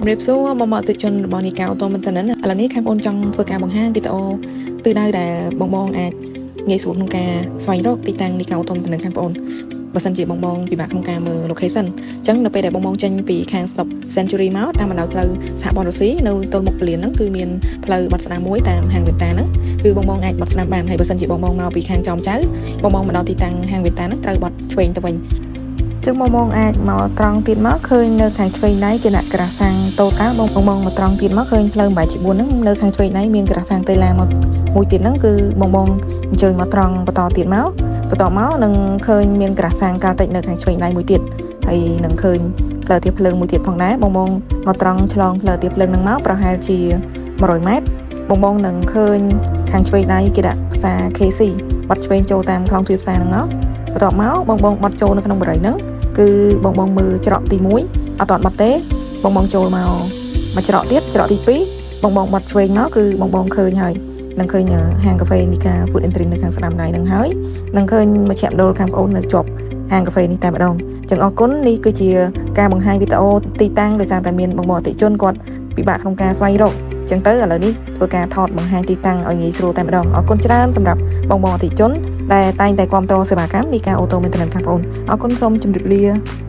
ជំរាបសួរបងប្អូនអតិថិជនរបស់នីកា Auto Maintenance ឥឡូវនេះខាងបងចង់ធ្វើការបង្ហាញវីដេអូទិសដៅដែលបងបងអាចងាយស្រួលក្នុងការស្វែងរកទីតាំងនីកា Auto Maintenance ខាងបងបើសិនជាបងបងពិបាកក្នុងការមើល location អញ្ចឹងនៅពេលដែលបងបងចេញពីខាង Stop Century មកតាមបណ្ដោយផ្លូវសហព័ន្ធរុស្ស៊ីនៅទល់មុខពលានហ្នឹងគឺមានផ្លូវបត់ស្ដាំមួយតាមហាងវេតាហ្នឹងគឺបងបងអាចបត់ស្ដាំបានហើយបើសិនជាបងបងមកពីខាងចោមចៅបងបងមកដល់ទីតាំងហាងវេតាហ្នឹងត្រូវបត់ឆ្វេងទៅវិញ ចឹងបងបងអាចមកត្រង់ទៀតមកឃើញនៅខាងឆ្វេងដៃគេដាក់ក្រាសាំងតូតាល់បងបងមកត្រង់ទៀតមកឃើញផ្លូវ8ជា4ហ្នឹងនៅខាងឆ្វេងដៃមានក្រាសាំងតេឡាមកមួយទៀតហ្នឹងគឺបងបងអញ្ជើញមកត្រង់បន្តទៀតមកបន្តមកនឹងឃើញមានក្រាសាំងកាល់តិចនៅខាងឆ្វេងដៃមួយទៀតហើយនឹងឃើញផ្លូវទៀភ្លើងមួយទៀតផងដែរបងបងមកត្រង់ឆ្លងផ្លូវទៀភ្លើងហ្នឹងមកប្រហែលជា100ម៉ែត្របងបងនឹងឃើញខាងឆ្វេងដៃគេដាក់ផ្សារ KC បត់ឆ្វេងចូលតាមខ្លោងទ្វារផ្សារហ្នឹងមកបន្ទាប់មកបងបងបត់ចូលនៅក្នុងបរិយហ្នឹង គឺបងបងមើលច្រកទី1អត់ទាន់បត់ទេបងបងចូលមកមួយច្រកទៀតច្រកទី2បងបងបត់ឆ្វេងមកគឺបងបងឃើញហើយនឹងឃើញហាងកាហ្វេនីកា Food and Drink នៅខាងស្ដាំដៃនឹងហើយនឹងឃើញមជ្ឈមណ្ឌលខាងប្អូននៅជាប់ហាងកាហ្វេនេះតែម្ដងចឹងអរគុណនេះគឺជាការបង្ហាញវីដេអូទីតាំងដោយសារតែមានបងប្អូនអតិថិជនគាត់ពិបាកក្នុងការស្វែងរកចឹងទៅឥឡូវនេះធ្វើការថតបង្ហាញទីតាំងឲ្យងាយស្រួលតែម្ដងអរគុណច្រើនសម្រាប់បងប្អូនអតិថិជនដែលតែងតែគាំទ្រសេវាកម្មនីកា Auto Maintenance ខាងប្អូនអរគុណសូមជម្រាបលា។